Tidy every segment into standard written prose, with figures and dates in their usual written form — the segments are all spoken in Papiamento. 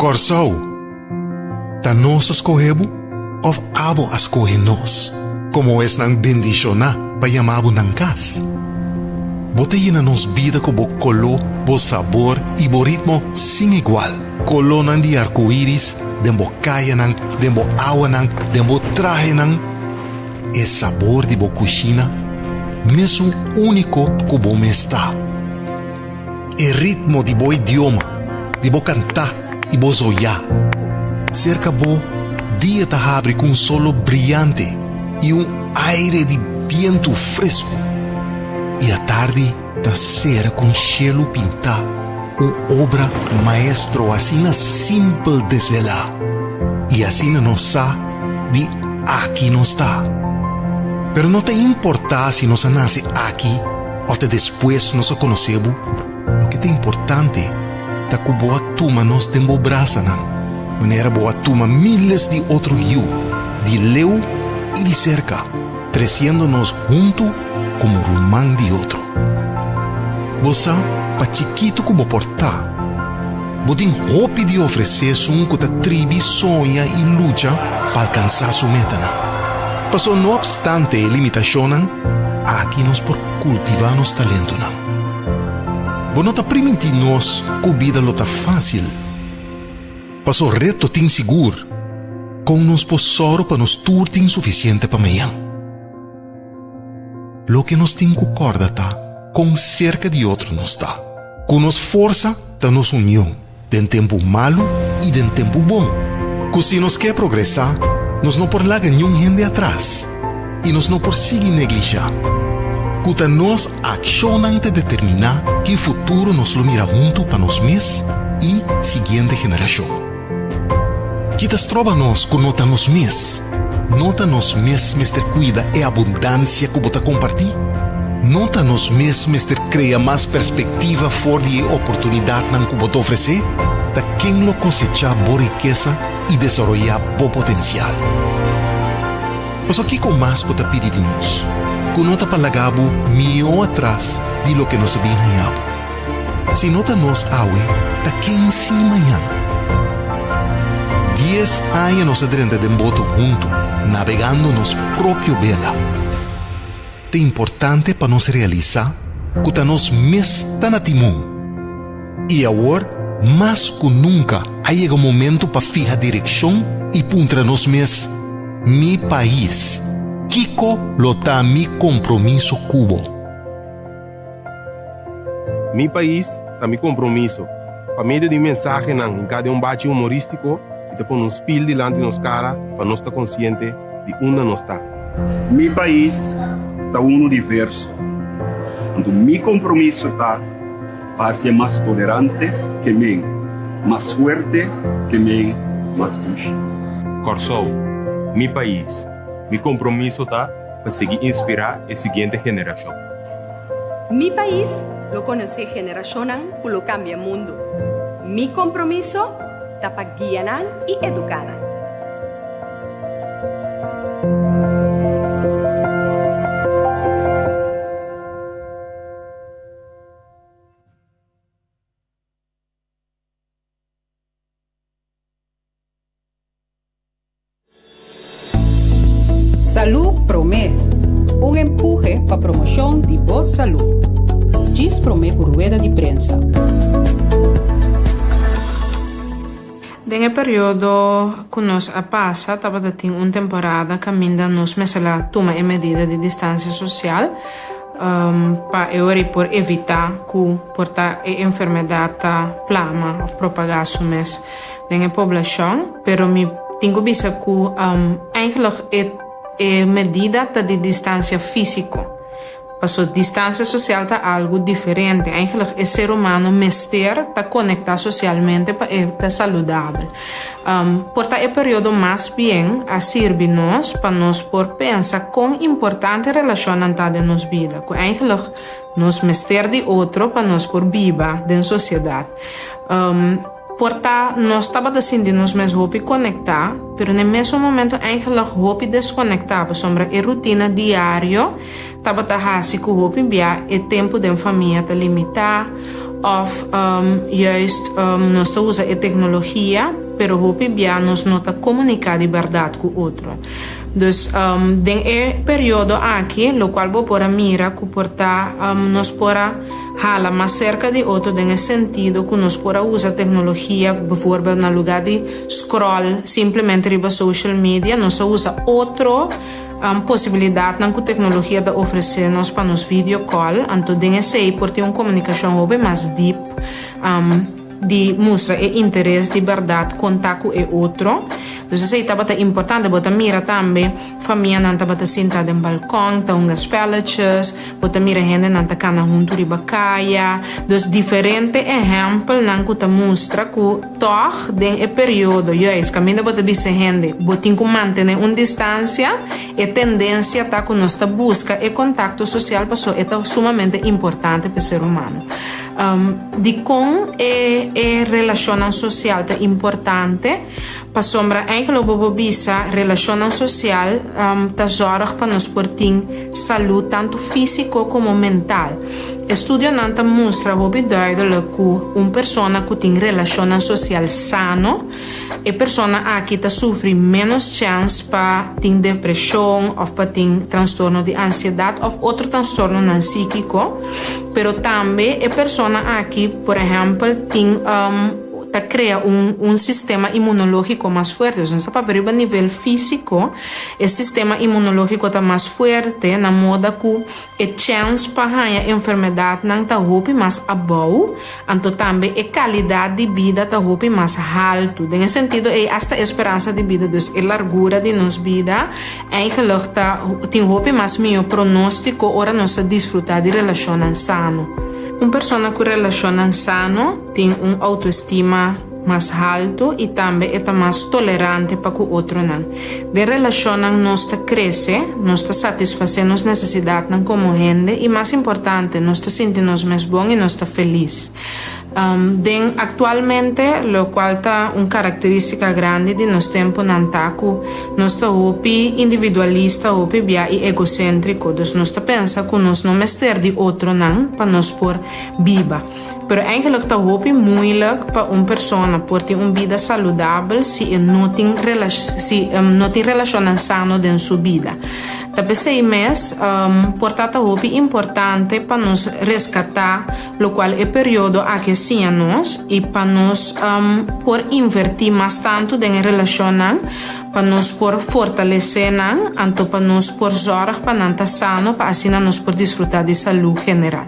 Kòrsou, ta nos a skohe bo òf abo a skohe nos komo esnan bendishoná pa yama bo nan kas? Bo ta yena nos bida ku bo koló, bo sabor i bo ritmo sin igual. Kolónan di arkoiris den bo kayanan, den bo awanan, den bo trahenan. E sabor di bo kushina mesun úniko ku bo mes ta. E ritmo di bo idioma, di bo kantá i bo zoyá. Serka bo, dia ta habri ku un solo briante i un aire di bientu fresku. I atardi ta sera ku un shelu pintá, un obra maestro asina simpel desvelá. I asina nos sa di aki nos ta. Pero no ta importá si nos a nase aki òf ta despues nos a konosé bo, loke ta importante ta ku bo a tuma nos den bo brasanan, manera bo a tuma míles di otro yu, di leu i di serka, tresiendo nos huntu komo ruman di otro. Bo sa, pa chikitu ku bo por ta, bo tin hopi di ofresé esun ku ta tribi soña i lucha pa alkansá su metanan. Pasobra no opstante e limitashonnan, aki nos por kultivá nos talentonan. Bo no ta primintí nos ku bida lo ta fásil. Paso reto tin sigur. Kon nos por sòru pa nos tur tin sufisiente pa mañan? Loke nos tin ku kòrda ta kon serka di otro nos ta. Ku nos forsa ta nos union den tempu malu i den tempu bon. Ku si nos ke progresá, nos no por laga niun hende atras i nos no por sigui neglishá. Ku ta nos akshonnan ta determiná ki futuro nos lo mira huntu pa nos mes i siguiente generashon. Ki ta stroba nos ku no ta nos mes? No ta nos mes mester kuida e abundansia ku bo ta kompartí? No ta nos mes mester krea mas perspektiva for di e oportunidatnan ku bo ta ofresé? Ta ken lo kosechá bo rikesa i desaroyá bo potensial? Pasobra kiko mas bo ta pidi di nos ku no ta pa laga bo mihó atras di loke nos a bin haña bo? Si no ta nos awe, ta ken si mañan? Dies aña nos a drenta den boto huntu, nabegando nos propio bela. Ta importante pa nos realisá ku ta nos mes ta na timon. I awor, mas ku nunka, a yega momentu pa fiha direkshon i puntra nos mes, Mi pais, kiko lo ta mi kompromiso ku bo? Mi pais ta mi kompromiso. Pa medio di mensahenan hinká den un bachi humorístiko i ta pone un spil dilanti nos kara pa nos ta konsiente di unda nos ta. Mi pais ta unu diverso, anto mi kompromiso ta pa hasié mas tolerante ke men, mas fuerte ke men, mas dushi. Kòrsou, mi pais, mi kompromiso ta pa sigui inspirá e siguiente generashon. Mi pais lo konosé generashonnan ku lo kambia mundu. Mi kompromiso ta pa guia nan i eduká nan. Salú Promé, un empuhe pa promoshon di bo salú. Djis promé ku rueda di prensa. Den e periodo ku nos a pasa tabata tin un temporada kaminda nos mester a tuma e medida di distansia sosial pa e ora ei por evitá ku por ta e enfermedat ta plama òf propagá su mes. Den e poblashon, pero mi tin ku bisa ku eigenlijk e e medida ta di distansia físiko. Paso distansia sosial ta algu diferente. Eigenlijk e ser humano mester ta konektá sosialmente pa e ta saludabel. Por ta e periodo mas bien a sirbi nos pa nos por pensa kon importante relashonnan ta den nos bida, ku eigenlijk nos mester di otro pa nos por biba den sosiedat. Por ta nos tabata sinti nos mes hopi konektá, pero na e mesun momento eigenlijk hopi deskonektá pasobra e rutina diario tabata hasi ku hopi bia e tempu den famia ta limitá. Òf juist nos ta usa e teknologia, pero hopi bia nos no ta komuniká di bèrdat ku otro. Dus den e periodo aki lokual bo por a mira ku por ta nos por a hala mas serka di otro den e sentido ku nos por a usa teknologia, bijvoorbeeld na lugá di scroll simplemente riba social media nos a usa otro posibilidatnan ku teknologia ta ofresé nos pa nos video call, anto den esei por tin un komunikashon hopi mas diep di mustra e interes di bèrdat konta ku e otro. Dus esei tabata importante. Bo ta mira tambe famianan tabata sinta den balkon ta hunga spelletjes, bo ta mira hendenan ta kana huntu riba kaya. Dus diferente ehèmpelnan ku ta mustra ku tòg den e periodo juis kaminda bo ta bisa hende bo tin ku mantené un distansia, e tendensia ta ku nos ta buska e kontakto sosial pasobra e ta sumamente importante pa e ser humano. Dikon e e relashonnan sosial ta importante? Pasobra eigenlijk bo por bisa relashonnan sosial ta zòrg pa nos por tin salú tantu físiko komo mental. Estudionan ta mustra hopi duidelik ku un persona ku tin relashonnan sosial sano, E persona aki ta sufri ménos chèns pa tin depreshon òf pa tin trastorno di ansiedat òf otro trastornonan síkiko. Pero tambe e persona aki, por ehèmpel, tin ta krea un un sistema inmunológiko mas fuerte. Dus nos ta papia riba nivel físiko, e sistema inmunológiko ta mas fuerte na moda ku E chèns pa haña enfermedatnan ta hopi mas abou, anto tambe e kalidat di bida ta hopi mas haltu. Den e sentido ei asta e speransa di bida, dus e largura di nos bida, eigenlijk ta tin hopi mas mihó pronóstiko ora nos ta disfrutá di relashonnan sano. Un persona ku relashonnan sano tin un outoestima mas haltu i tambe e ta mas tolerante pa ku otronan. Den relashonnan nos ta krese, nos ta satisfasé nos nesesidatnan komo hende i mas importante, nos ta sinti nos mes bon i nos ta felis. Den aktualmente, lokual ta un karakterístika grandi di nos tempunan ta ku nos ta hopi individualista, hopi bia i egoséntriko. Dus nos ta pensa ku nos no mester di otronan pa nos por biba. Pero eigenlijk ta hopi moeilijk pa un persona por tin un bida saludabel si e no tin si no tin relacionnan sano den su bida. Ta p'esei mes por ta ta hopi importante pa nos rescata locual e periodo aki a siña nos y pa nos por inverti mas tanto den e relacionnan pa nos por fortalece nan anto pa nos por zorg pa nan ta sano pa asina nos por disfruta di salud general.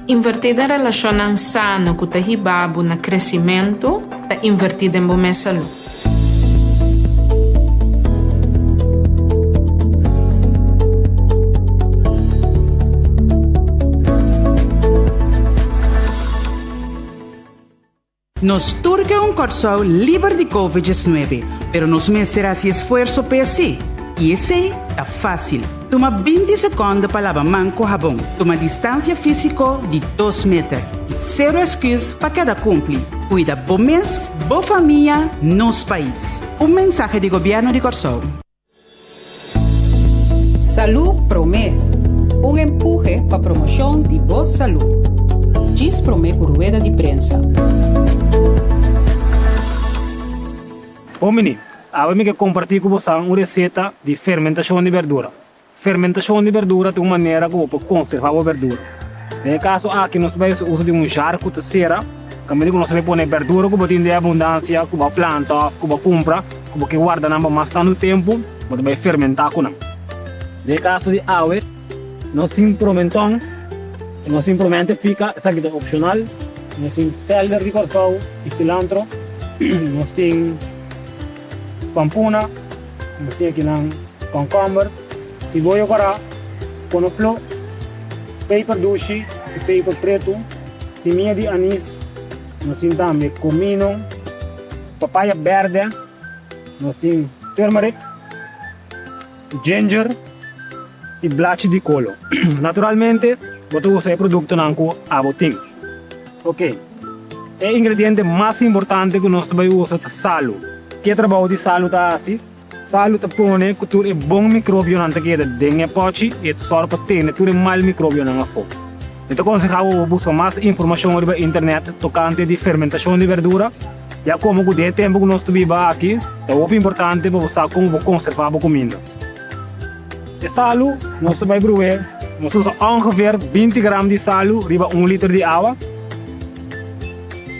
Invertí den relashonnan sano ku ta hiba bo na kresimentu ta invertí den bo mes salú. Nos tur ke un Kòrsou liber di Covid 19, pero nos mester hasi esfuerso p'e así. I esei ta fásil. Tuma 20 sekònde pa laba man ku habon, tuma distansia físiko di dos meter i sero esküs pa keda kumpli. Kuida bo mes, bo famia, nos pais. Un mensahe di Gobièrnu di Kòrsou. Salú Promé, un empuhe pa promoshon di bo salú. Djis promé ku rueda di prensa. Homini, awe mi ke kompartí ku bosan un reseta di fermentashon di berdura. Fermentashon di berdura ta un manera ku bo por konservá bo berdura. Den e kaso aki nos ta bai hasi uso di un jar ku ta sera, kaminda ku nos ta bai pone berdura ku bo tin den abundansia, ku bo a planta òf ku bo a kumpra. Ku bo ke warda nan pa mas tantu tempu, bo ta bai fermentá ku nan. Den e kaso di awe, nos tin promenton, nos tin promente pika, esaki ta opshonal, nos tin sèlder di Kòrsou i silantro, nos tin pampuna, nos tin akinan kònkòmber, siboyo kòrá, konofló, peper dushi i peper pretu, simia di anis, nos tin tambe komino. Papaya berde, nos tin turmeric, ginger y blachi di colo. Naturalmente bo ta usa e productonan cu abo tin. Ok, e ingrediente mas importante cu nos ta bay usa ta salu. Ke trabou di salu ta haci? Salu ta pone cu tur e bon microbionan ta keda den e pochi y e ta sor pa tene tur e mal microbionan afo. Mi ta konsehá bo pa buska mas informashon riba internet tokante di fermentashon di berdura, ya komo ku den e tempu ku nos ta biba aki ta hopi importante pa bo sa kon bo konservá bo kuminda. E salu nos ta bai bru'é, nos ta usa ongeveer 20 gram di salu riba un liter di awa.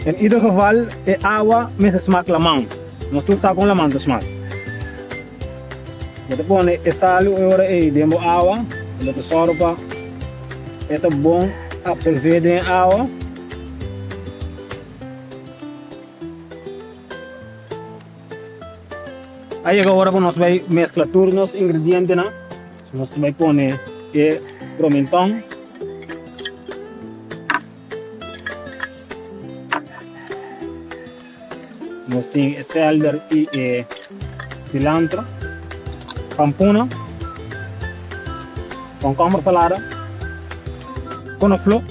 En ieder geval e awa mester smak laman, nos tur sa kon laman ta smak. Bo ta pone e salu e ora ei den bo awa, bo ta sòru pa e ta bon apsolvé den e awa. A yega ora ku nos bai meskla tur nos ingredientenan. Nos ta bai pone e promenton. Nos tin e selder i e cilantro, pampuna, komkomber salada, konofló.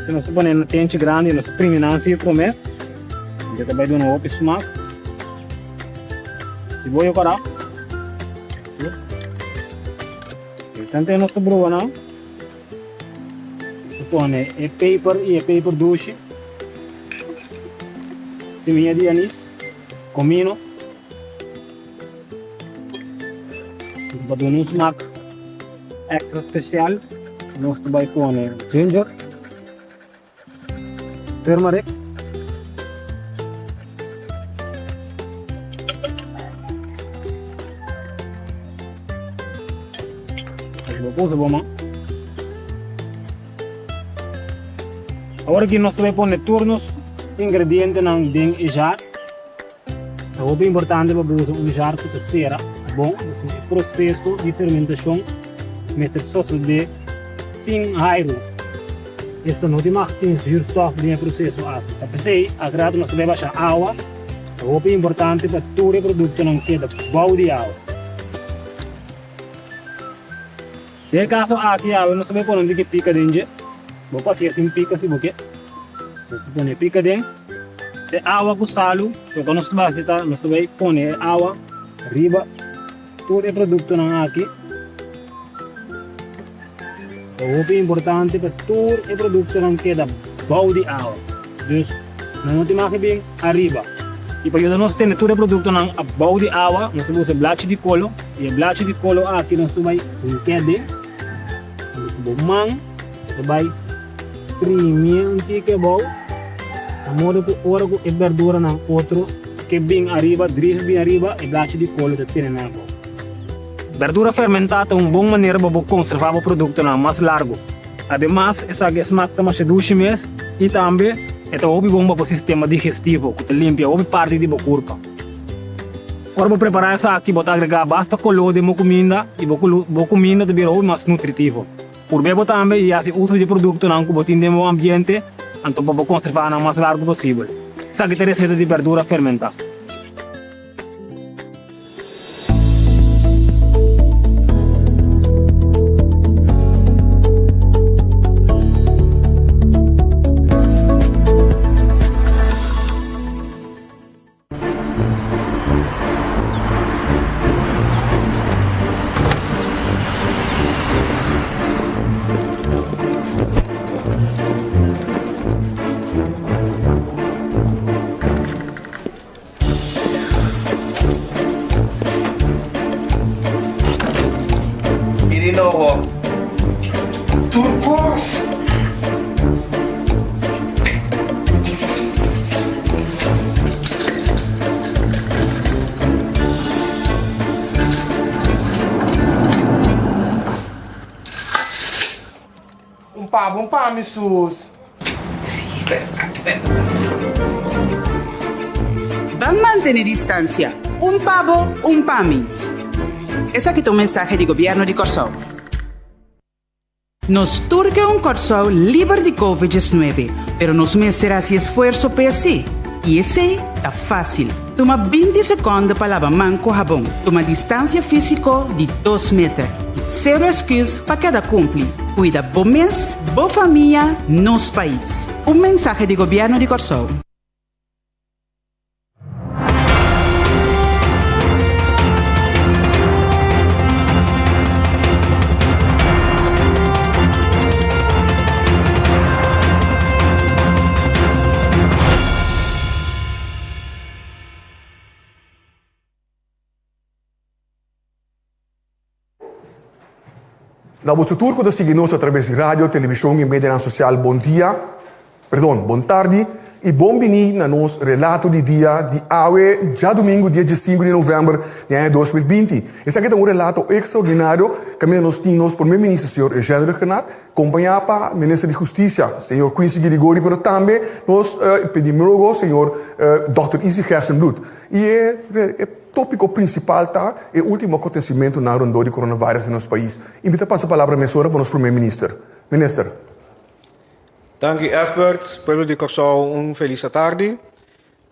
Si nos ta pone na tenchi grandi nos ta primi nan si prome, e ta bai duna hopi smak. Siboyo kòrá. Tante nos ta bruha nan. Ta pone e peper y e peper dushi, semilla di anis, comino, pa duna un smak extra special nos ta bay pone ginger, turmeric. Awor aki nos ta bai pone tur nos ingredientenan den e jar. Ta hopi importante pa bo usa un jar ku ta sera bon, pasobra e proseso di fermentashon mester sosodé sin airu. Esta no tin mag tin zuurstof den e proseso aki. Ta p'esei ak rato nos ta bai basha awa. Ta hopi importante pa tur e produktonan keda bou di awa. Den e kaso aki awe nos ta bai pone un tiki pika den dje. Bo por hasié sin pika si bo ke. Nos ta pone e pika den e awa ku salu. Loke nos ta bai hasi ta nos ta bai pone e awa riba tur e produktonan aki. Ta hopi importante pa tur e produktonan keda bou di awa. Dus nan no tin mag di bin ariba. I pa yuda nos tene tur e produktonan abou di awa, nos ta usa blachi di kolo. I e blachi di kolo aki nos ta bai hink'é den. Ku bo man bo ta bai primié un tiki abou, na modo ku ora ku e berduranan otro ke bin ariba, dris bin ariba, e blachi di kolo ta tene nan abou. Berdura fermentá ta un bon manera pa bo konservá bo produktonan mas largu. Ademas, esaki e smak ta masha dushi mes i tambe e ta hopi bon pa bo sistema digestivo ku ta limpia hopi parti di bo kurpa. Ora bo prepará esaki, bo ta agregá basta koló den bo kuminda i bo bo kuminda ta bira hopi mas nutritivo. Purb'é bo tambe i hasi uso di e produktonan ku bo tin den bo ambiente anto pa bo konservá nan mas largu posibel. Esaki ta e reseta di berdura fermentá. I di nobo, tur kos. Un pa bo un pa mi sus. Ban mantene distancia, un pa bo, un pa mi. Esaki ta un mensahe di Gobierno di Kòrsou. Nos tur ke un Kòrsou liber di Covid 19, pero nos mester hasi esfuerso p'e así. I esei ta fásil. Tuma 20 sekònde pa laba man ku habon. Tuma distansia físiko di dos meter. I sero esküs pa keda kumpli. Kuida bo mes, bo famia, nos pais. Un mensahe di Gobièrnu di Kòrsou. Na boso tur ku ta sigui nos atraves di radio, televishon i medianan sosial bon dia, perdon, bon tardi i bon bini na nos relato di dia di awe djadumingu dia diesinku di novèmber di aña 2020. Esaki ta un relato ekstraordinario kaminda nos tin nos Prome Minister señor Eugène Rhuggenaath kompañá pa Minister di Hustisia señor Quincy Girigorie pero tambe nos epidemiólogo señor dòkter Izzy Gerstenbluth i e Tópiko prinsipal ta e último akontesimentunan rondó di coronavirus den nos pais. I mi ta pasa palabra mesora pa nos Promé Minister. Minister. Danki Egbert, pueblo di Kòrsou un felis atardi.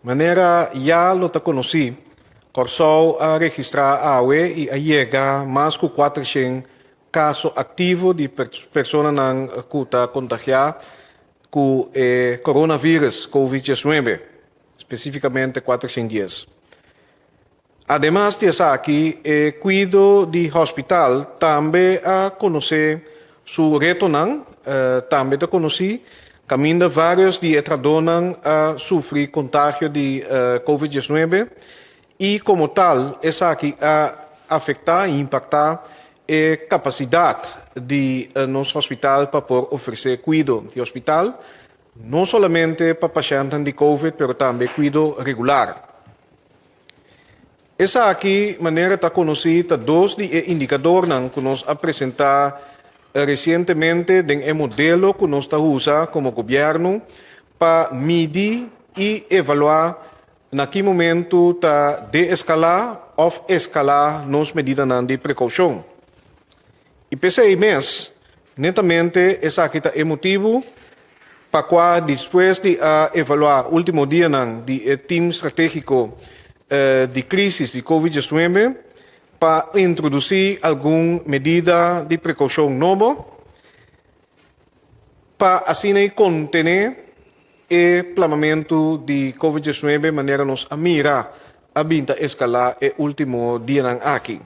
Manera ya lo ta konosí, Kòrsou a registrá awe i a yega mas ku 400 kaso aktivo di personanan ku ta kontagiá ku e coronavirus covid 19. spesífikamente 410. Ademas di esaki, e kuido di hospital tambe a konosé su retonan, tambe ta konosí kaminda vários di e trahadónan a sufri kontagio di covid 19 i komo tal esaki a afektá i impaktá e kapasidat di nos hospital pa por ofresé kuido di hospital. No solamente pa pashèntnan di covid pero tambe kuido regular. Esaki, manera ta konosí, ta dos di e indikadornan ku nos a presentá resientemente den e modelo ku nos ta usa komo gobièrnu pa midi i evaluá na ki momentu ta deeskalá òf eskalá nos medidanan di prekoushon. I p'esei mes, netamente esaki ta e motibu pa kua despues di a evaluá último dianan di e Tim Stratégiko di Krísis di Covid 19 pa introdusí algun medida di prekoushon nobo pa asina ei kontené e plamamentu di Covid 19 manera nos a mira a bin ta eskalá e último dianan aki.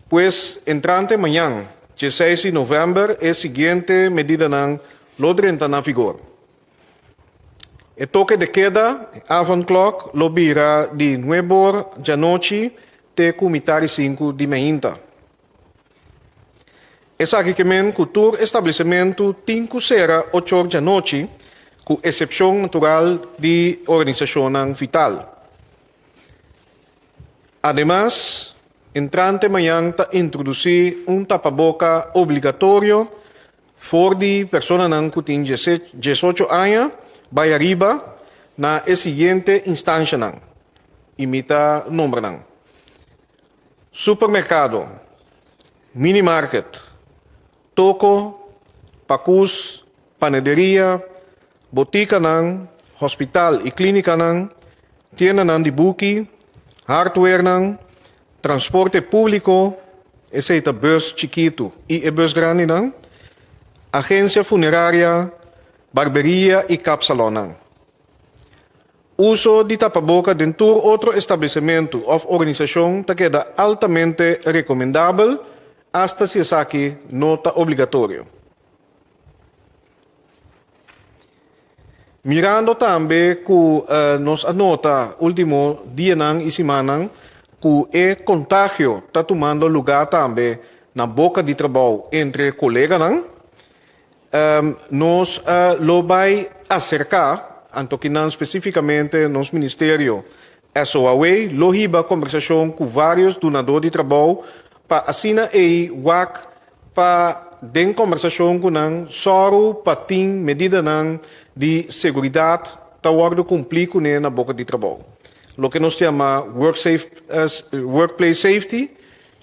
Pues, entrante mañan, dieseis di novèmber, e siguiente medidanan lo drenta na vigor. E toke de keda, avondklok, lo bira di nueb'or djanochi te ku mitar di sinku di meinta. Esaki ke men ku tur establesementu tin ku sera och'or djanochi, ku esepshon natural di organisashonnan vital. Ademas, entrante mañan ta introdusí un tapaboka obligatorio for di personanan ku tin 18 aña bai ariba na e siguiente instanshanan, i mi ta nombra nan, supermerkado, minimarket, toko, pakus, panaderia, botikanan, hospital i klínikanan, tiendanan di buki, hardwarenan, transporte públiko, esei ta bùs chikitu i e bùs grandinan, agensia funeraria, barberia i kapsalònnan. Uso di tapaboka den tur otro establesementu òf organisashon ta keda altamente rekomendabel, asta si esaki no ta obligatorio. Mirando tambe ku nos a nota último dianan i simannan ku e kontagio ta tumando lugá tambe na boka di trabou entre koleganan, nos lo bai aserká, anto kinan spesífikamente nos ministerio SOAW lo hiba kombersashon ku vários dunadó di trabou pa asina ei wak Pa den kombersashon ku nan sòru pa tin medidanan di seguridat ta wòrdu kumplí kuné na boka di trabou. Loke nos ta yama work safe, workplace safety,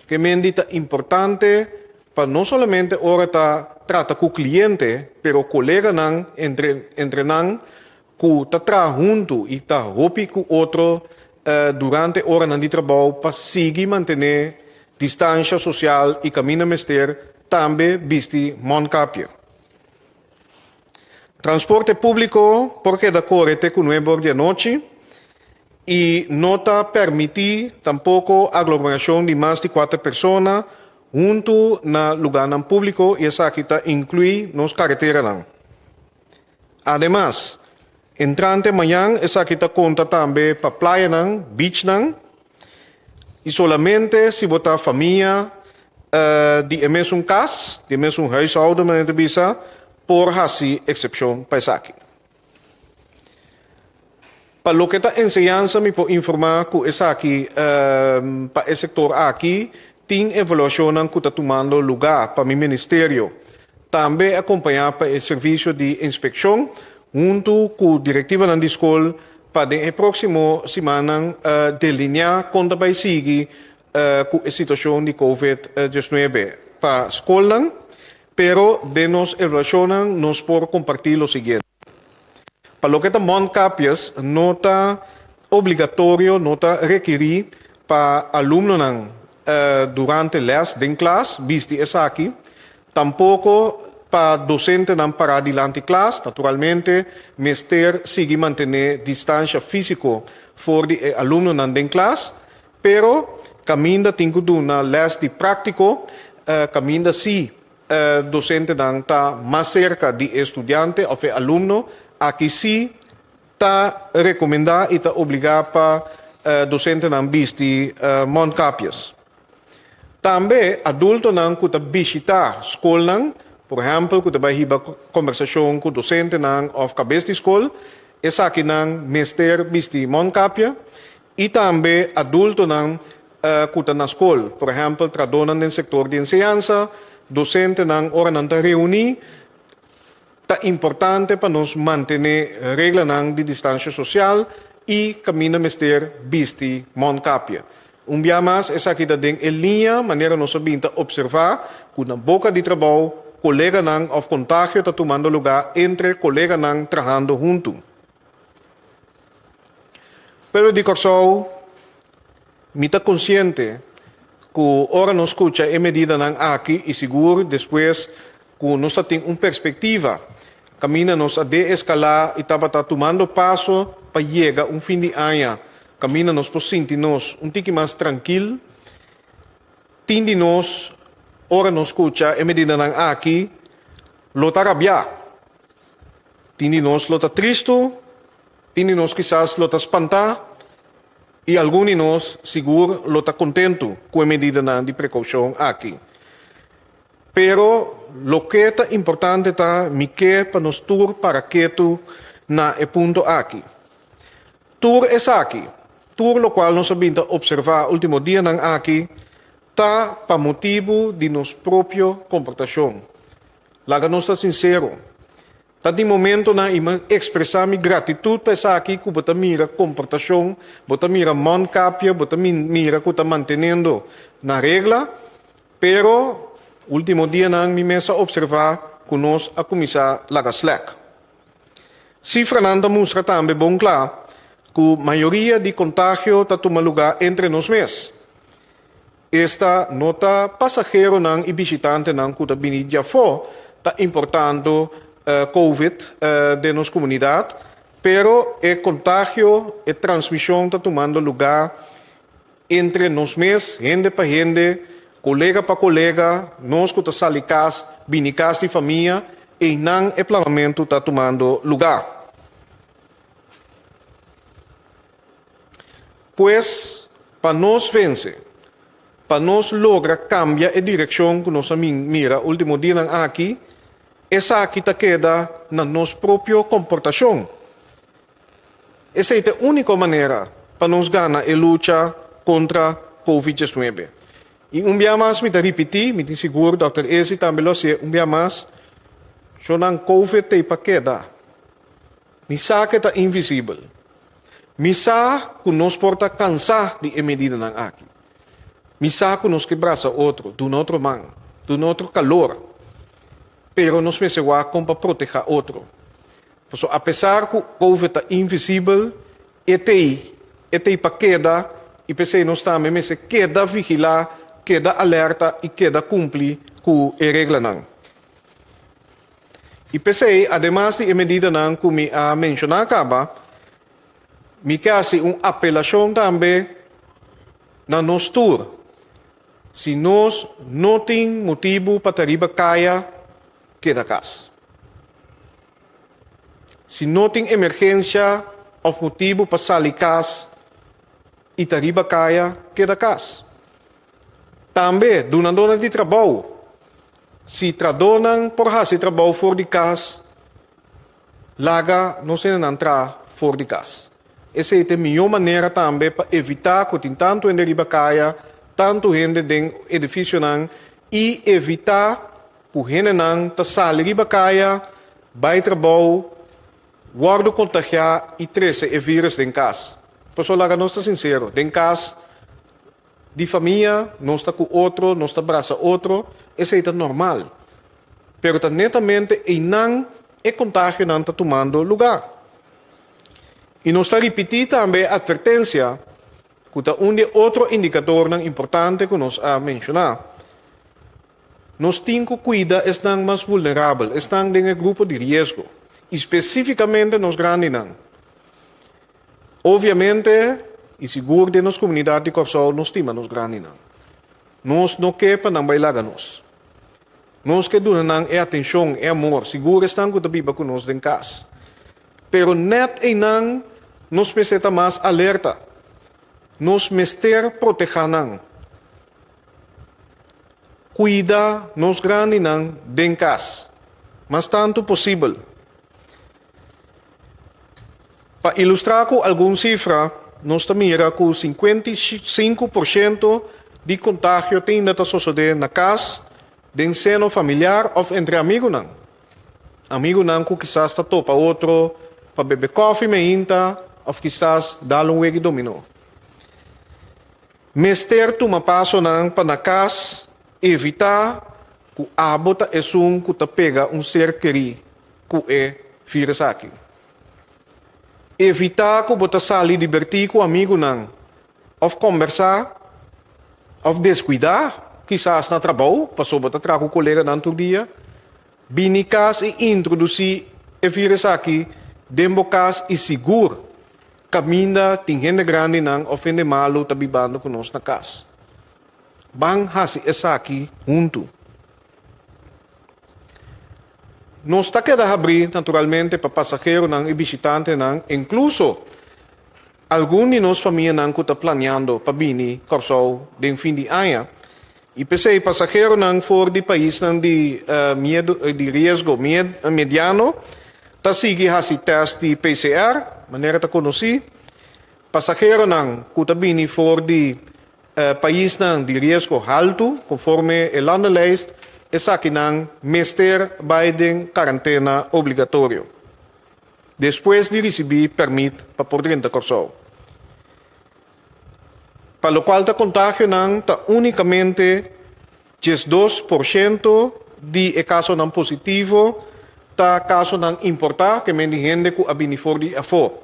ke mendi ta importante pa no solamente ora ta trata ku kliente, pero koleganan entre entre nan ku ta traha huntu i ta hopi ku otro durante oranan di trabou pa sigui mantené distansha sosial i kaminda mester tambe bisti mondkapje. Transporte públiko por keda kore te ku nuebe or di anochi i no ta permití tampoko aglomerashon di mas di kuater persona huntu na lugánan públiko i esaki ta inkluí nos kareteranan. Ademas, entrante mañan esaki ta konta tambe pa playanan, beachnan, i solamente si bo ta famia. Di e mesun kas, di e mesun huishouden manera ta bisa, por hasi eksepshon pa esaki. Pa loke ta enseñansa mi por informá ku esaki pa e sektor aki tin evaluashonnan ku ta tumando lugá pa mi ministerio, tambe akompañá pa e servisio di inspekshon huntu ku direktivanan di skol pa den e próksimo simannan delineá kon ta bai sigui ku e situashon di Covid 19 pa skolnan, pero den nos evaluashonnan nos por kompartí lo siguiente. Pa loke ta mondkapjes no ta obligatorio, no ta rekirí pa alumnonan durante lès den klas bisti esaki, tampoko pa dosentenan pará dilanti klas, naturalmente mester sigui mantené distansha físiko for di e alumnonan den klas. Pero kaminda tin ku duna lès di práktiko, kaminda si dosentenan ta mas serka di e studiante òf e alumno, aki si ta rekomendá i ta obligá pa dosentenan bisti mondkapjes. Tambe adultonan ku ta bishitá skolnan, por ehèmpel ku ta bai hiba kombersashon ku dosentenan òf kabes di skol, esakinan mester bisti mondkapje. I tambe adultonan ku ta na skol, por ehèmpel tradónan den sektor di enseñansa, dosentenan ora nan ta reuní, ta importante pa nos mantené reglanan di distansha sosial i kaminda mester bisti mòntkapje. Un bia mas esaki ta den e liña manera nos a bin ta opservá ku na boka di trabou koleganan òf kontagio ta tumando lugá entre koleganan trahando huntu. Pueblo di Kòrsou, mi ta konsiente ku ora nos skucha e medidanan aki i sigur despues ku nos ta tin un perspektiva kaminda nos a deeskalá i tabata tumando paso pa yega un fin di aña kaminda nos por sinti nos un tiki mas trankil, tin di nos ora nos skucha e medidanan aki lo ta rabiá. Tin di nos lo ta tristu, tin di nos kisas lo ta spantá i algun di nos sigur lo ta kontentu ku e medidanan di prekoushon aki. Pero loke ta importante ta mi ke pa nos tur para ketu na e punto aki. Tur esaki, tur lokual nos a bin ta opservá último dianan aki, ta pa motibu di nos propio komportashon. Laga nos ta sinsero. Ta tin momentonan i mi ekspresá mi gratitut pa esaki ku bo ta mira komportashon, bo ta mira mondkapje, bo ta mira ku ta mantenendo na regla, pero último dianan mi mes a opservá ku nos a kuminsá laga slèk. Sifranan ta mustra tambe bon kla ku mayoria di kontagio ta tuma lugá entre nos mes. Esta no ta pasaheronan i bishitantenan ku ta bini djafó ta importando covid den nos komunidat, pero e kontagio, e transmishon ta tumando lugá entre nos mes, hende pa hende, kolega pa kolega, nos ku ta sali kas, bini kas di famia, einan e plamamentu ta tumando lugá. Pues, pa nos vense, pa nos logra kambia e direkshon ku nos a mira último dianan aki, esaki ta keda na nos propio komportashon. Esei ta e úniko manera pa nos gana e lucha kontra Covid 19. I un bia mas mi ta ripití, mi tin sigur dòkter Ezi tambe lo hasié un bia mas, Shonnan Covid t'ei pa keda. Mi sa ku e ta invisibel. Mi sa ku nos por ta kansá di e medidanan aki. Mi sa ku nos ke brasa otro, duna otro man, duna otro kalor. Pero nos mester wak kon pa protehá otro. Pasobra apesar ku Covid ta invisibel, e t'ei, e t'ei pa keda i p'esei nos tambe mester keda vigilá, keda alerta i keda kumpli ku e reglanan. I p'esei, ademas di e medidanan ku mi a menshoná kaba, mi ke hasi un apelashon tambe na nos tur, si nos no tin motibu pa ta riba kaya, keda kas. Si no tin emergensia òf motibu pa sali kas i ta riba kaya, keda kas. Tambe dunadónan di trabou, si tradónan por hasi trabou for di kas, laga nos hendenan traha for di kas. Esei ta e mihó manera tambe pa evitá ku tin tantu hende riba kaya, tantu hende den edifisionan i evitá ku hendenan ta sali riba kaya bai trabou, wòrdu kontagiá i trese e vírùs den kas. Pasobra laga nos ta sinsero, den kas di famia nos ta ku otro, nos ta brasa otro, esei ta normal. Pero ta netamente einan e kontagionan ta tumando lugá. I nos ta ripití tambe e atvertensia ku ta un di e otro indikadornan importante ku nos a menshoná. Nos tin ku kuida esnan mas vulnerabel, esnan den e grupo di riesgo, i spesífikamente nos grandinan. Obviamente, i sigur den nos komunidat di Kòrsou nos stima nos grandinan. Nos no ke pa nan bai laga nos. Nos ke duna nan e atenshon, e amor, sigur esnan ku ta biba ku nos den kas. Pero nèt einan nos mester ta mas alerta. Nos mester protehá nan. Kuida nos grandinan den kas mas tantu posibel. Pa ilustrá ku algun sifra, nos ta mira ku 55% di kontagio te ainda ta sosodé na kas, den seno familiar òf entre amigunan. Amigunan ku kisas ta topa otro pa bebe kòfi meinta òf kisas dal un wegi dominó. Mester tuma pasonan pa na kas evitá ku abo ta esun ku ta pega un ser kerí ku e vírus aki. Evitá ku bo ta sali dibertí ku amigunan òf kòmbersá òf deskuidá kisas na trabou pasobra bo ta traha ku koleganan tur dia. Bini kas i introdusí e vírus aki den bo kas i sigur kaminda tin hende grandinan òf hende malu ta bibando ku nos na kas. Ban hasi esaki huntu. Nos ta keda habrí naturalmente pa pasaheronan i bishitantenan, inkluso algun di nos famianan ku ta planeando pa bini Kòrsou den fin di aña. I p'esei pasaheronan for di paisnan di miedu di riesgo mediano ta sigui hasi tèst di PCR, manera ta konosí. Pasaheronan ku ta bini for di Paisnan di riesgo haltu, konforme e landenlijst, esakinan mester bai den karantena obligatorio despues di risibí pèrmit pa por drenta Kòrsou. Pa lokual ta kontagionan ta únikamente 12% di e kasonan positivo ta kasonan importá, ke men di hende ku a bini for di afó.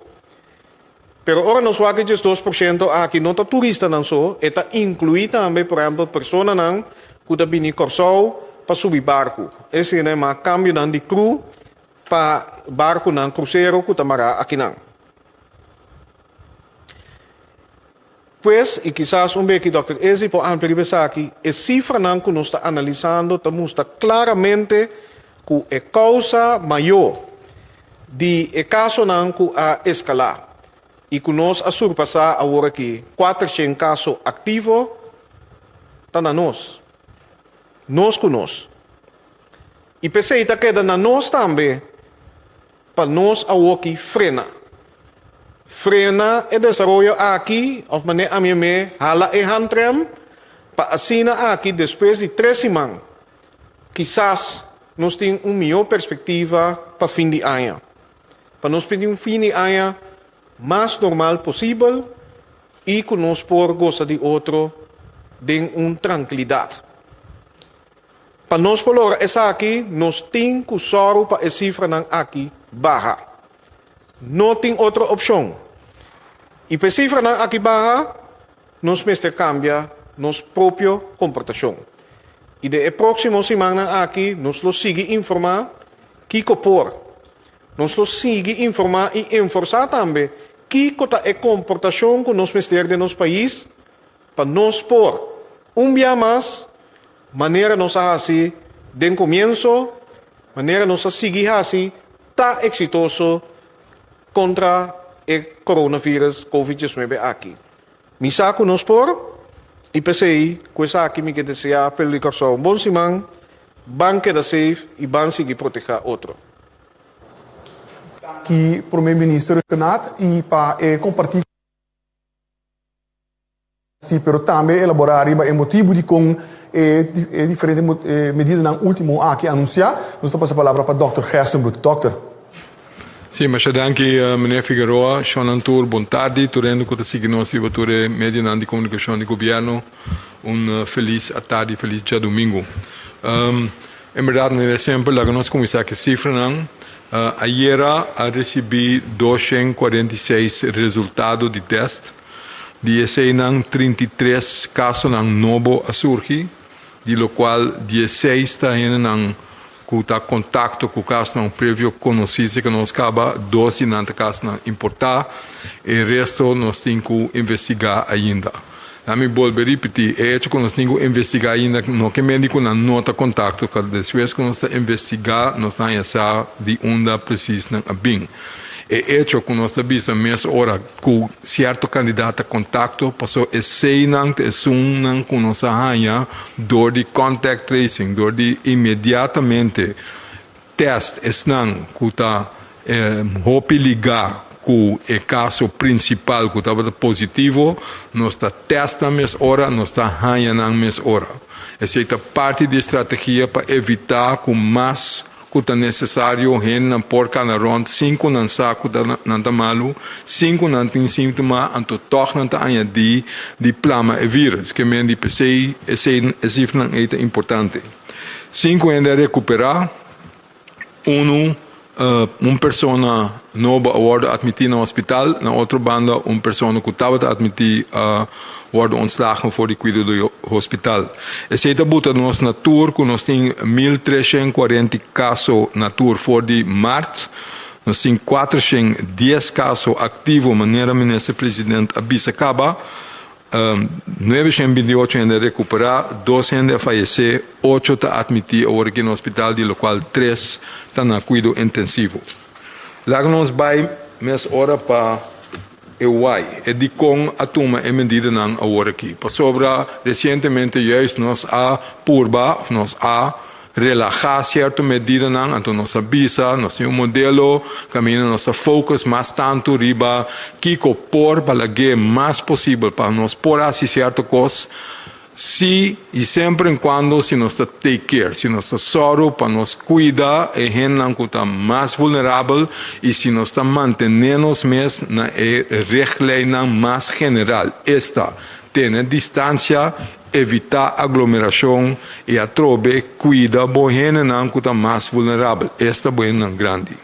Pero ora nos wak e 12% aki no ta turistanan so, e ta inkluí tambe por ehèmpel personanan ku ta bini Kòrsou pa subi barku. Esei nan yama kambionan di kru pa barkunan krusero ku ta mará akinan. Pues, i kisas un beki dòkter Izzy por amplia riba esaki, e sifranan ku nos ta analisando ta mustra klaramente ku e kousa mayó di e kasonan ku a eskalá i ku nos a surpasá awor aki 400 kaso aktivo ta na nos. Nos ku nos. I p'esei ta keda na nos tambe Pa nos awoki frena. Frena e desaroyo aki of mane ami me hala e handrem pa asina aki despues di tres siman kisas nos tin un mihó perspektiva pa fin di aña. Pa nos tin un fin di aña mas normal posibel i ku nos por gosa di otro den un trankilidat. Pa nos por logra esaki, nos tin ku sòru pa e sifranan aki baha. No tin otro opshon. I pa e sifranan aki baha, nos mester kambia nos propio komportashon. I den e próksimo simannan aki nos lo sigui informá kiko por. Nos lo sigui informá i enforsá tambe kiko ta e komportashon ku nos mester den nos pais Pa nos por, un bia mas, manera nos a hasi den komienso, manera nos a sigui hasi, ta eksitoso kontra e coronavirus Covid 19 aki. Mi sa ku nos por, I p'esei, ku esaki mi ke deseá pueblo di Kòrsou un bon siman, ban keda safe i ban sigui protehá otro. Danki Prome Minister Rhuggenaath i pa e kompartí. Sí, pero tambe elaborá riba e motibu dikon e e diferente medidanan último aki anunsiá. Nos ta pasa palabra pa dòkter Gerstenbluth. Dòkter. Sí, masha danki meneer Figueroa. Shonnan tur, bon tardi. Tur hende ku ta sigui nos riba tur e medionan di komunikashon di gobièrnu, un felis atardi, felis djadumingu. En bèrdat, manera semper, laga nos kuminsá ku e sifranan. Ayera a risibí 246 resultado di tèst. Di eseinan 33 kasonan nobo a surgi, di lokual 16 ta hendenan ku ta kontakto ku kasnan previo konosí si ku nos kaba, dos di nan ta kasnan importá, e resto nos tin ku investigá ainda. Na mi bolbe ripití, e echo ku nos tin ku investigá ainda no ke mende ku nan no ta kontakto, despues ku nos ta investigá nos ta haña sa di unda presis nan a bin. E echo ku nos ta bisa mes ora ku sierto kandidat ta kontakto, paso eseinan ta esunnan ku nos a haña dor di contact tracing, dor di inmediatamente tèst esnan ku ta hopi ligá ku e kaso prinsipal ku tabata positivo, nos ta tèst nan mes ora, nos ta haña nan mes ora. Esei ta parti di e strategia pa evitá ku mas ku ta nesesario hendenan por kana rònt sin ku nan sa ku ta nan ta malu, sin ku nan tin síntoma, anto tòg nan ta añadí di plama e vírus. Ke men di p'esei esei e sifranan ei ta importante. Sin ku hende a rekuperá, unu un persona nobo a wòrdu atmití na hospital, na otro banda un persona ku tabata atmití a wòrdu ontslagen for di kuido di hospital. Esei ta buta nos na tur ku nos tin 1340 kaso na tur for di mart. Nos tin 410 kaso aktivo manera Minister President a bisa kaba. 928 hende a rekuperá, dos hende a fayesé, ocho ta atmití awor aki na hospital di lokual tres ta na kuido intensivo. Laga nos bai mes ora pa e why, e dikon a tuma e medidanan awor aki. Pasobra resientemente juist nos a purba of nos a relahá sierto medidanan, anto nos a bisa, nos tin un modelo kaminda nos ta focus mas tantu riba kiko por pa lag'é mas posibel pa nos por hasi sierto kos. Sí, i semper en kuando si nos ta take care, si nos ta sòru pa nos kuida e hendenan ku ta mas vulnerabel i si nos ta mantené nos mes na e richtlijnnan mas general, esta, tene distansia, evitá aglomerashon i atrobe kuida bo hendenan ku ta mas vulnerabel, esta bo hendenan grandi.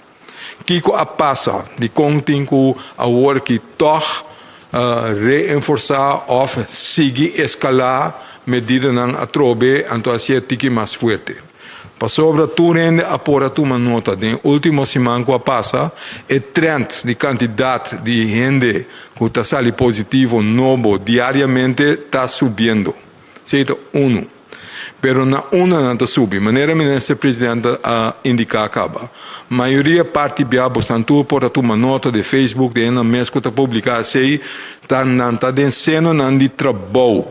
Kiko a pasa? Dikon tin ku awor ki tòg reenforsá òf sigui eskalá medidanan atrobe anto hasié tiki mas fuerte? Pasobra tur hende a por a tuma nota den último siman ku a pasa, e trènt di kantidat di hende ku ta sali positivo nobo diariamente ta subiendo. Esei ta unu. Pero na unda nan ta subi? Manera Minister President a indica caba, mayoria parti bia bosnan tur por ta tuma nota den Facebook den nan mes cu ta publica esey, ta nan ta den senonan di trabou,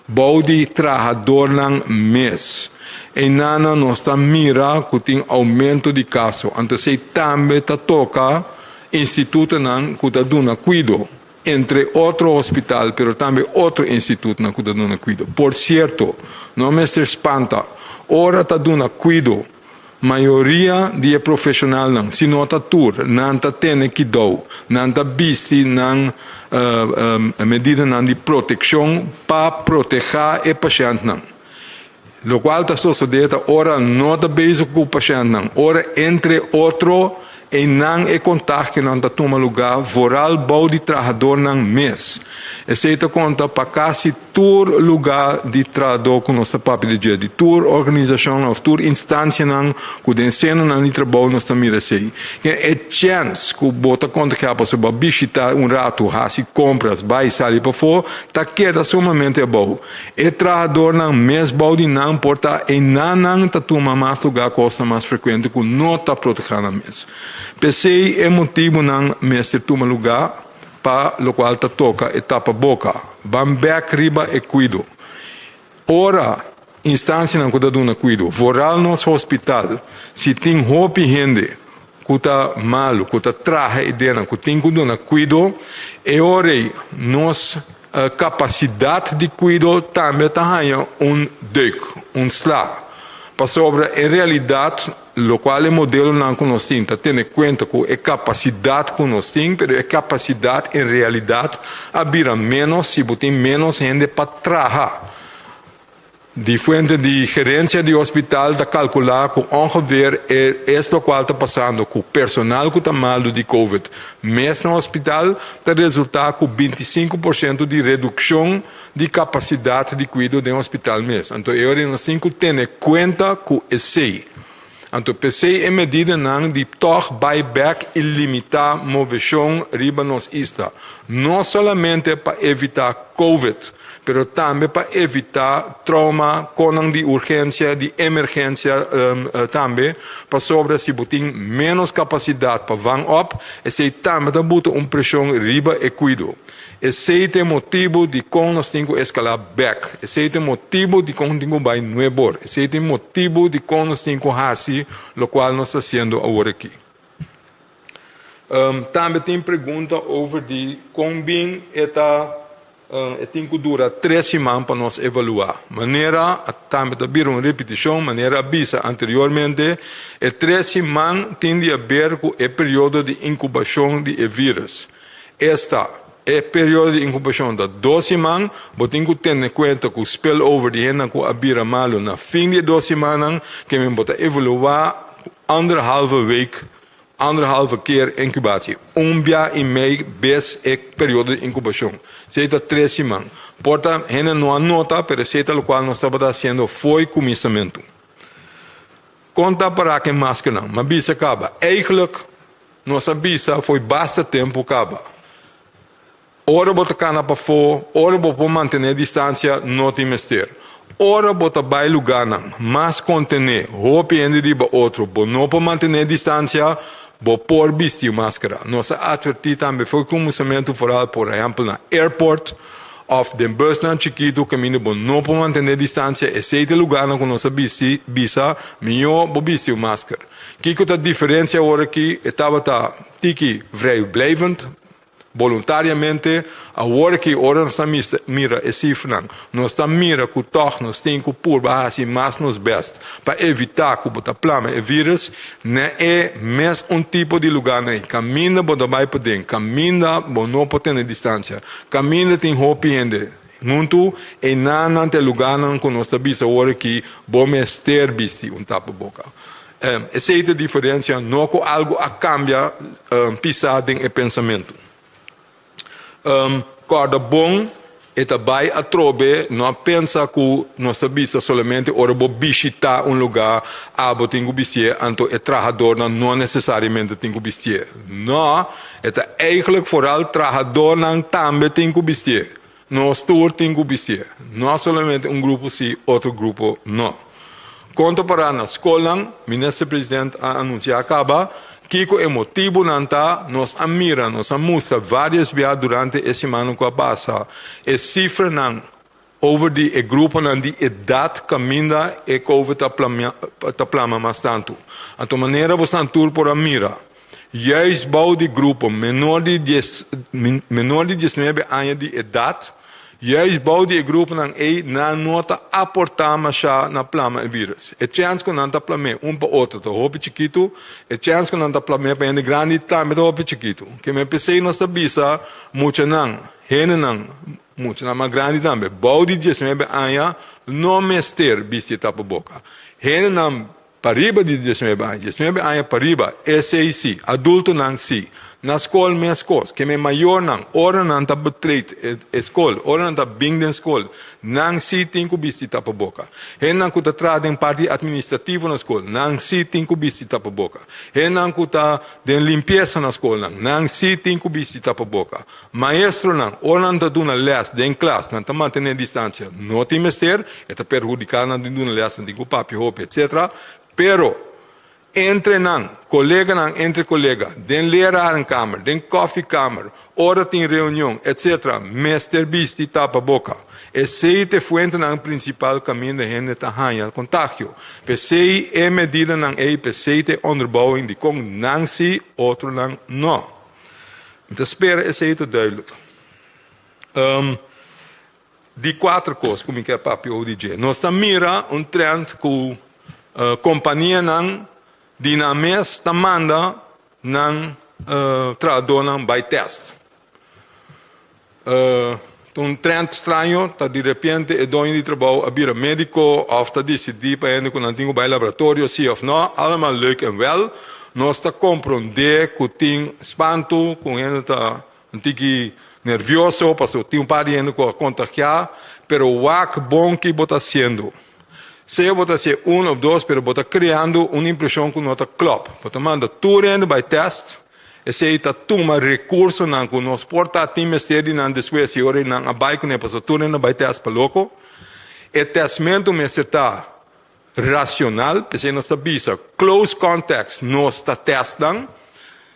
bou di trahadornan mes. Eynana nos ta mira cu tin aumento di caso, anto esey tambe ta toca institutonan cu ta duna cuido. Entre otro hospital, pero tambe otro institutonan cu ta duna cuido. Por cierto, no mester spanta, ora ta duna cuido, mayoria di e profesionalnan, si no ta tur, nan ta tene kidou, nan ta bisti nan medidanan di proteccion pa proteha e pashentnan. Locual ta sosode ta ora no ta bezig cu pashentnan, ora entre otro Einan e kontagionan ta tuma lugá vooral bou di trahadornan mes. Esei ta konta pa kasi tur lugá di trahadó ku nos ta papia di dje, di tur organisashonnan òf tur instansianan ku den senonan di trabou nos ta mira esei. Ken e chèns ku bo ta kontagiá pasobra bo a bishitá un ratu, hasi kompras, bai sali pafó, ta keda sumamente abou. E trahadornan mes bou di nan por ta einan nan ta tuma mas lugá kosnan mas frekuente ku no ta protehá nan mes. P'esei e motibunan mester tuma lugá pa lokual ta toka e tapaboka. Ban bèk riba e kuido. Ora instansianan ku ta duna kuido, vooral nos hospital, si tin hopi hende ku ta malu, ku ta traha eidenan, ku tin ku duna kuido, e ora ei nos kapasidat di kuido tambe ta haña un deuk, un sla. Pasobra en realidat lokual e modelonan ku nos tin ta tene kuenta ku e kapasidat ku nos tin, pero e kapasidat en realidat a bira ménos si bo tin ménos hende pa traha. Di fuente di gerensia di hospital ta kalkulá ku ongeveer e es lokual ta pasando ku personal ku ta malu di covid mes na hospital ta resultá ku 25% di redukshon di kapasidat di kuido den hospital mes. Anto e ora nos tin ku tene kuenta ku esei. Anto p'esei e medidanan di tòg bai bèk i limitá moveshon riba nos isla, no solamente pa evitá covid, pero tambe pa evitá trouma, konan di urgensia, di emergensia tambe, pasobra si bo tin ménos kapasidat pa vang òp, esei tambe ta buta un preshon riba e kuido. Esei ta e motibu dikon nos tin ku eskalá bèk. Esei ta e motibu dikon tin ku bai nuebor. Esei ta e motibu dikon nos tin ku hasi lokual nos ta hasiendo awor aki. Tambe tin pregunta over di kon bin e ta e tin ku dura tres siman pa nos evaluá. Manera tambe ta bira un repetishon, manera a bisa anteriormente, e tres siman tin di haber ku e periodo di inkubashon di e vírus. Esta, e periodo di inkubashon ta dos siman, bo tin ku tene kuenta ku spillover di hendenan ku a bira malu na fin di e dos simannan, ke men bo ta evaluá ku anderhalve week, anderhalve keer inkubatie, un bia i mei bes e periodo di inkubashon. Esei ta tres siman. Por ta hende no a nota, pero esei ta lokual nos tabata hasiendo fo'i kuminsamentu. Kon ta para ku e maskernan? M'a bisa kaba, Eigenlijk Nos a bisa fo'i basta tempu kaba. Ora bo ta kana pafó, ora bo por mantené distansia, no tin mester. Ora bo ta bai lugánan mas kontené hopi hende riba otro, bo no por mantené distansia, bo por bisti un máskara. Nos a atvertí tambe fo'i kuminsamentu foral, por ehèmpel na airport òf den bùsnan chikitu kaminda bo no por mantené distansia, esei ta e lugánan ku nos a bisti bisa mihó bo bisti un máskara. Kiko ta diferencia awor aki? E tabata tiki vrijblijvend, boluntariamente. Awor aki ora nos ta mira e cifranan, nos ta mira cu tog nos tin cu purba haci mas nos best pa evita cu bo ta plama e virus na e mes un tipo di lugarnan ey. Caminda bo ta bay paden, caminda bo no por tene distancia, caminda tin hopi hende huntu, eynan ta e lugarnan cu nos ta bisa awor aki bo mester bisti un tapaboca. Esei ta e diferencia, no cu algo a cambia pisa den e pensamento. Corda bon, e ta bay atrobe, no a pensa cu nos ta bisa solamente ora bo bishita un lugar abo tin cu bistié, anto e trahadornan no necesariamente tin cu bistié. No, e ta eigenlijk vooral trahadornan tambe tin cu bistié. Nos tur tin cu bistié, no solamente un grupo si, otro grupo no. Con ta para na scolnan, Minister President a anuncia caba kico e motibonan ta, nos a mira, nos a mustra varios bia durante e simannan cu a pasa e cifranan over di e gruponan di edad caminda e covid ta ta plama mas tanto. Anto manera bosan tur por a mira, Juist bou di grupo menor di dies menor di diesnuebe aña di edat, juist bou di e gruponan ei nan no ta aportá mashá na plama e vírus. E chèns ku nan ta plam'é un pa otro ta hopi chikitu, e chèns ku nan ta plam'é pa hende grandi tambe ta hopi chikitu. Keme p'esei nos ta bisa muchanan, hendenan, muchanan mas grandi tambe, bou di 19 aña no mester bisti e tapaboka. Hendenan Pariba di 19 aña, 19 aña pariba, esei si, adultonan si. Na skol meskos, ke mi mayornan, ora nan ta betreed e skol, ora nan ta bin den skol, nan si tin ku bisti tapaboka. Hendenan ku ta traha den parti administrativo na skol, nan si tin ku bisti tapaboka. Hendenan ku ta den limpiesa na skolnan, nan si tin ku bisti tapaboka. Maestronan, ora nan ta duna lès den klas, nan ta mantené distansia, no tin mester, e ta perhudiká nan den duna lès, nan tin ku papia hopi, etsetera. Pero, Entre nan, koleganan entre kolega, den lerarenkamer, den kòfikamer, ora tin reunion, etc. Mester bisti tapaboka. Esei ta e fuentenan prinsipal kaminda hende ta haña kontagio. P'esei e medidanan ei, p'esei ta e onderbouwing dikon nan sí, otronan no. Mi ta spera esei ta duidelijk. Di kuater kos ku mi ke papia ow di dje. Nos ta mira un trend ku kompanianan di nan mes ta manda nan trahadónan bai tèst. Ta un trend straño, ta di repente e doño di trabou a bira médiko òf ta disidí pa hende ku nan tin ku bai laboratorio si òf nò. Allemal leuk en wèl. Nos ta komprondé ku tin spantu ku hende ta Un tiki nervioso pasobra tin un par di hende ku a kontagiá, pero wak bon ki bo ta hasiendo. Sea bo ta hasié un òf dos, pero bo ta kreando un impreshon ku no ta klòp. Bo ta manda tur hende bai tèst, esei ta tuma rekursonan ku nos por ta tin mester di nan despues i ora nan a bai kuné pasobra tur hende a bai tèst pa loko. E tèstmentu mester ta racional, p'esei nos ta bisa close contacts nos ta test nan,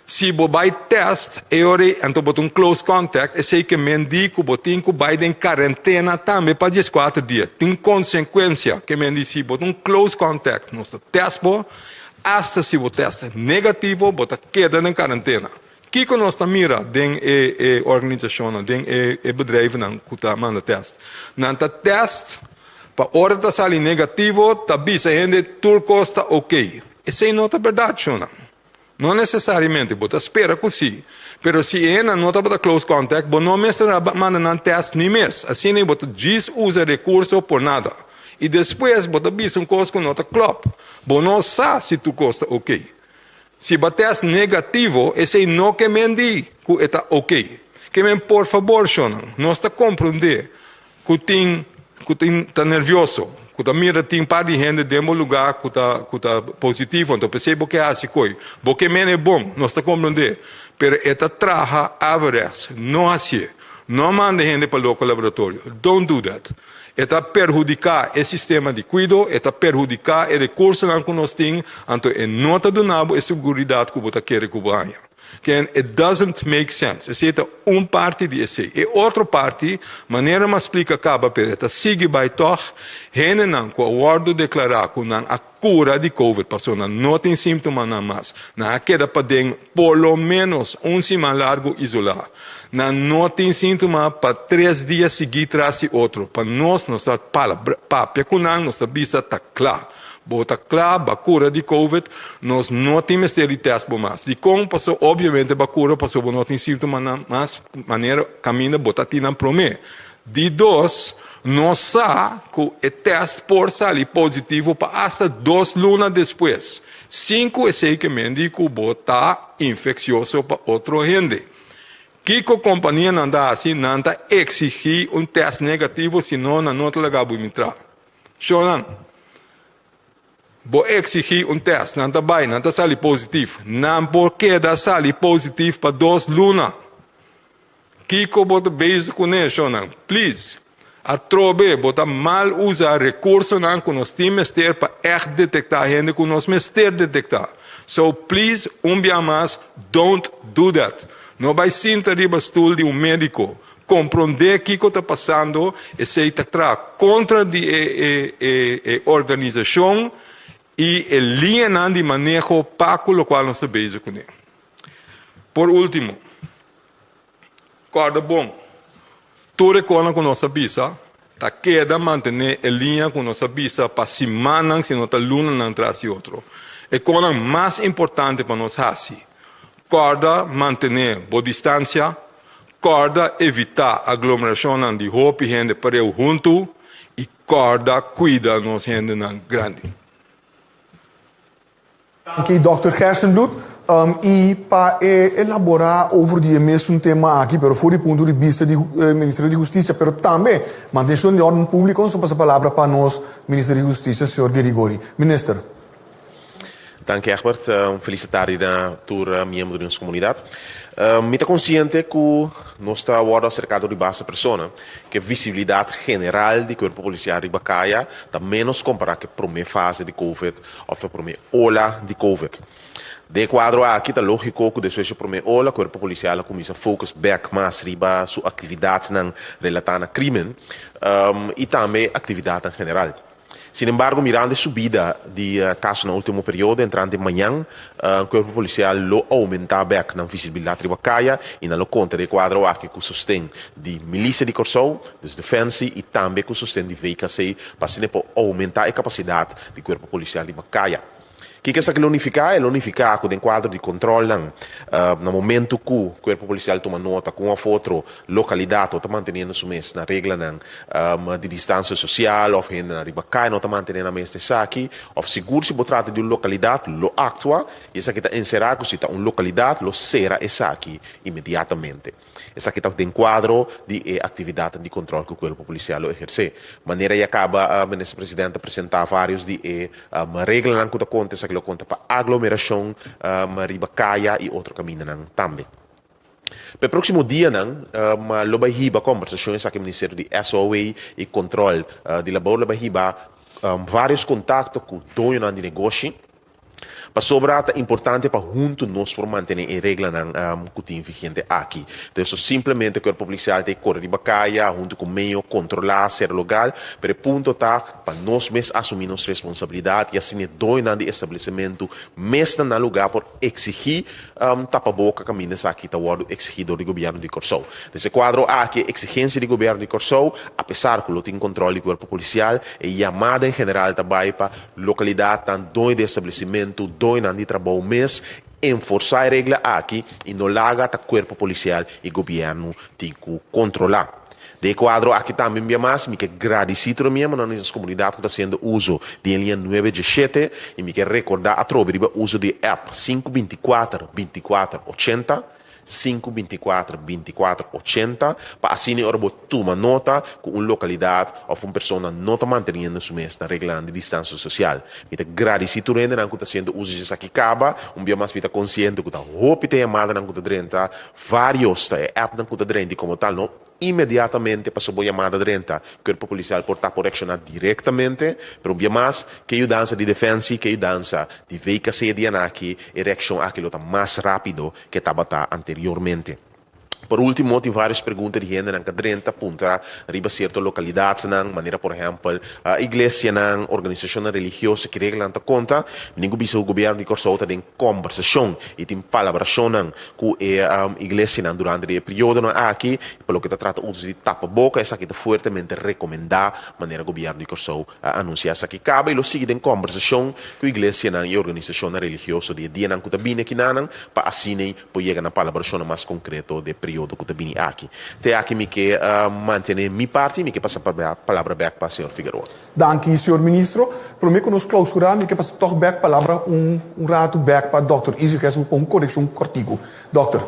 si bo bai test e ora ei anto bo ta un close contact esei ke men di ku bo tin ku bai den karentena tambe pa dieskuater dia, tin konsenkuensia ke men di si bo ta un close contact nos ta test bo, asta si bo test negativo bo ta keda den karentena. Kiko nos ta mira den e e organisashonnan, den e e bedrijvennan ku ta manda test? Nan ta test pa ora ta sali negativo ta bisa hende tur kos ta oke. Esei no ta bèrdat, shonnan. No nesesariamente, bo ta spera ku si, pero si e hendenan no tabata close contact, bo no mester a manda nan test ni mes. Asina bo ta djis usa rekurso por nada. I despues bo ta bisa un kos ku no ta klòp. Bo no sa si tur kos ta oke. Si bo test negativo, esei no ke men di ku e ta ok. Ke men por fabor, shonnan, nos ta komprondé ku tin ku tin ta nervioso, ku ta mira tin par di hende den bo lugá ku ta ku ta positivo, anto p'esei bo ke hasi koi. Bo ke men e bon, nos ta komprondé, pero e ta traha averechts. No hasié. No manda hende pa loko laboratorio. Don't do that. E ta perhudiká e sistema di kuido, e ta perhudiká e rekursonan ku nos tin, anto e no ta duna bo e seguridat ku bo ta kere ku bo haña. Ken, it doesn't make sense. Esei ta un parti di esei. E otro parti, manera mi a splika kaba pero e ta sigui bai tòg, hendenan ku a wòrdu deklará ku nan a kura di covid pasobra nan no tin símptomanan mas, nan a keda paden por lo ménos un siman largu isolá. Nan no tin síntoma pa tres dia siguí tras di otro. Pa nos, nos ta papia ku nan, nos ta bisa ta kla. Bo ta kla, bo a kura di covid, nos no tin mester di tèst bo mas. Dikon? Pasobra obviamente bo a kura pasobra bo no tin síntomanan mas manera kaminda bo ta tin nan promé. Di dos, nos sa ku e tèst por sali positivo pa asta dos luna despues, sin ku esei ke men di ku bo ta infeksioso pa otro hende. Kiko kompanianan ta hasi? Nan ta eksigí un tèst negativo, si no nan no ta laga bo mintra. Shownan, Bo eksigí un tèst, nan ta bai, nan ta sali positif. Nan por keda sali positif pa dos luna. Kiko bo ta bezig kuné, shonnan? Please! Atrobe bo ta mal usa rekursonan ku nos tin mester pa ègt detektá hende ku nos mester detektá. So, please, un bia mas, don't do that. No bai sinta riba stul di un médiko. Komprondé kiko ta pasando, esei ta traha kontra di e e e e organisashon i e liñanan di maneho pa ku lokual nos ta bezig kuné. Por último. Kòrda bon, tur e konan ku nos a bisa ta keda mantené e liña ku nos a bisa pa simannan, si no ta lunanan tras di otro. E konan mas importante pa nos hasi, kòrda mantené bo distansia, kòrda evitá aglomerashonnan di hopi hende pareu huntu i kòrda kuida nos hendenan grandi. Danki Dòkter Gerstenbluth. I pa e elaborá over di e mesun tema aki, pero for di punto di bista di Ministerio di Hustisia, pero tambe mantenshon di órden públiko, nos ta pasa palabra pa nos Minister di Hustisia, señor Girigorie. Minister. Danki Egbert, un felis tardi na tur miembro di nos komunidat. Mi ta konsiente ku nos ta wòrdu aserká dor di basta persona ku e visibilidat general di kuerpo polisial riba kaya ta ménos kompará ku e promé fase di covid òf e promé ola di covid. Den e kuadro aki ta lógiko ku despues di e promé ola kuerpo polisial a kuminsá focus bèk mas riba su aktividatnan relatá na krímen i tambe aktividatnan general. Sin embargo, mirando e subida di kaso na ultimo periodo, entrante mañan, Cuerpo Policial lo aumenta bek nan visibilidad riba kaya y nan lo konta di e kuadro aki ku sosten di Milisia di Kòrsou, dus Defensie, y tambe ku sosten di VKC pa asina por aumenta e kapasidat di Cuerpo Policial riba kaya. Kiko esaki lo nifiká? E lo nifiká ku den kuadro di kontròlnan, na momentu ku Kuerpo Polisial tuma nota ku un òf otro lokalidat no ta manteniendo su mes na reglanan di distansia sosial òf hendenan riba kai no ta mantené nan mes na esaki, òf sigur si bo trata di un lokalidat lo aktua i esaki ta enserá ku si ta un lokalidat lo sera esaki inmediatamente. Esaki ta den kuadro di e aktividatnan di kontròl ku Kuerpo Polisial lo ehersé. Manera ya kaba Minister President a presentá vários di e reglanan ku ta konta, esaki lo konta pa aglomerashon riba kaya i otro kamindanan tambe. Pa e próksimo dianan lo bai hiba kòmbersashon esaki Ministerio di SOA i Kontròl di Labor lo bai hiba vários kontakto ku doñonan di negoshi. Pasobra ta importante pa huntu nos por mantené e reglanan ku tin vigente aki. Entonces simplemente Cuerpo Policial ta e kore riba kaya huntu ku medio kontrolá ser logal, pero e punto ta pa nos mes asumí nos responsabilidat i asina e doñonan di establesimentu mes na nan lugá por eksigí tapaboka kaminda esaki ta wòrdu eksigí dor di gobièrnu di Kòrsou. Den e kuadro aki e eksigensia di gobièrnu di Kòrsou, apesar ku lo tin kòntròl di Kuerpo Polisial, e yamada en general ta bai pa Lokalidatnan, doño di establesimentu, doñonan di trabou mes enforsá e regla aki i no laga ta kuerpo polisial i gobièrnu tin ku kontrolá. Den e kuadro aki tambe un bia mas mi ke gradisí tur e miembronan di nos komunidat ku ta hasiendo uso di e liña nuebe diesshete i mi ke rekordá atrobe riba uso di e app sinku bintikuater bintikuater ochenta. Sinku bintikuater bintikuater ochenta pa asina ora bo tuma nota ku un lokalidat òf un persona no ta manteniendo su mes na reglanan di distansia sosial. Mi ta gradisí tur hendenan ku ta hasiendo uso di esaki kaba. Un bia mas mi ta konsiente ku ta hopi ta yamadanan ku ta drenta, vários ta e appnan ku ta drenta i komo tal no Inmediatamente paso bo yamada drenta, Cuerpo Policial por ta por reacciona directamente, pero un bia mas, ke yudansa di Defensie, ke yudansa di VKC di anaki, e reaccion aki lo ta mas rapido ke tabata anteriormente. Por ultimo, tin varios pregunta di hendenan ka drenta puntra riba cierto localidadnan, manera por ehempel, iglesianan, organisacionnan religioso, ki reglanan ta conta. Mi tin cu bisa cu Gobierno di Corsou ta den combersacion y tin palabracionnan ku e iglesianan durante di e periodonan aki. Pa loke ta trata uso di tapaboka, esaki ta fuertemente rekomendá, manera gobièrnu di Kòrsou a anunsiá. Esaki kaba i lo sigui den kòmbersashon ku iglesianan i organisashonnan religioso di e dianan ku ta bini akinanan, pa asin'ei por yega na palabrashonnan mas konkreto di e periodo ku ta bini aki. Te aki mi ke mantené mi parti i mi ke pasa palabra bèk pa señor Figueroa. Danki, señor Ministro. Prome ku nos klausurá, mi ke pasa tòg bèk palabra un un ratu bèk pa dòkter Izzy Gessel pa un korekshon kòrtiku. Dòkter.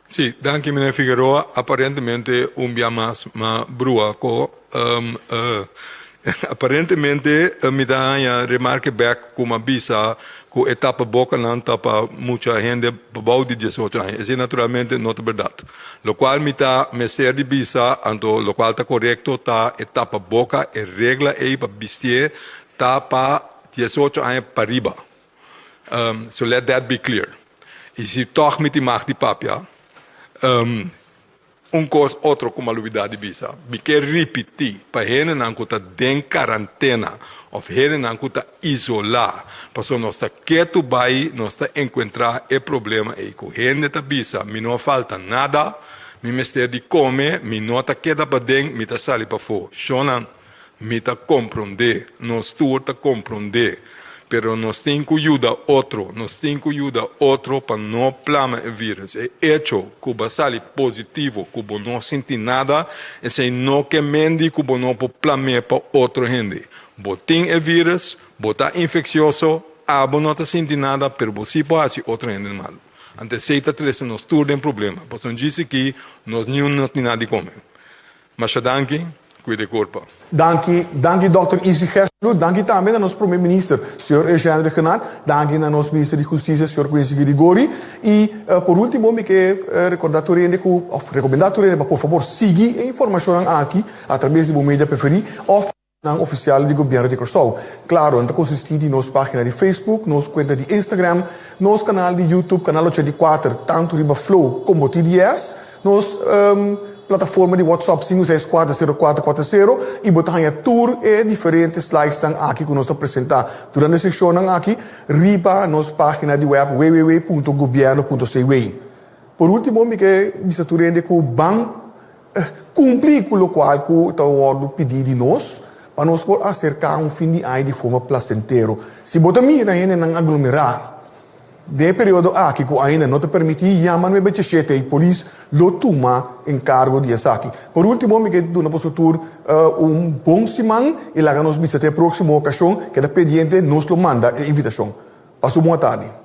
Sí, danki meneer Figueroa. Aparentemente un bia mas m'a brua ko. Aparentemente mi ta haña remarke bèk ku m'a bisa ku e tapabokanan ta pa mucha hende bou di diesocho aña. Esei naturalmente no ta bèrdat. Lokual mi ta mester di bisa, anto lokual ta korekto ta e tapaboka, e regla ei pa bistié ta pa diesocho aña pariba. So let that be clear. I si tòg mi tin mag di papia, Un kos otro ku mi a lubidá di bisa, mi ke ripití pa hendenan ku ta den karantena òf hendenan ku ta isolá, pasobra nos ta ketu bai, nos ta enkuentrá e problema ei ku hende ta bisa, mi no a falta nada, mi mester di kome, mi no ta keda paden, mi ta sali pafó. Shonnan, Mi ta komprondé, nos tur ta komprondé, pero nos tin ku yuda otro, nos tin ku yuda otro pa no plama e vírus. E echo ku bo a sali positivo, ku bo no sinti nada, esei no ke mendi ku bo no por plam'é pa otro hende. Bo tin e vírus, bo ta infeksioso, abo no ta sinti nada, pero bo sí por hasi otro hende malu. Anto esei ta trese nos tur den problema, pasobra djis aki nos niun no tin nada di kome. Masha danki, cuida e curpa. Danki, danki Dòkter Izzy Gessler. Danki tambe na nos Prome Minister, señor Eugène Rhuggenaath, danki na nos Minister di Hustisia, señor Quincy Girigorie, i por ultimo mi ke rekordá tur hende ku, òf rekomendá tur hende pa por fabor sigui e informashonnan aki atrabes di bo media preferí òf nan ofisial di Gobièrnu di Kòrsou. Klaro, nan ta konsistí di nos página di Facebook, nos kuenta di Instagram, nos kanal di YouTube, Kanal 84, tantu riba Flow komo TDS, Nos plataforma di WhatsApp 5640440 i bo ta haña tur e diferente slidesnan aki ku nos ta presentá durante e sekshonnan aki riba nos página di wèp www.gobierno.cw. Por último mi ke bisa tur hende ku ban kumpli ku lokual ku ta wòrdu pidí di nos pa nos por aserká un fin di aña di forma plasentero. Si bo ta mira hendenan aglomerá Den e periodo aki ku ainda no ta permití, yama 987 i polis lo tuma enkargo di esaki. Por último mi ke duna boso tur un bon siman i laga nos bisa te e próksimo okashon. Keda pendiente, nos lo manda e invitashon. Pasa un bon atardi.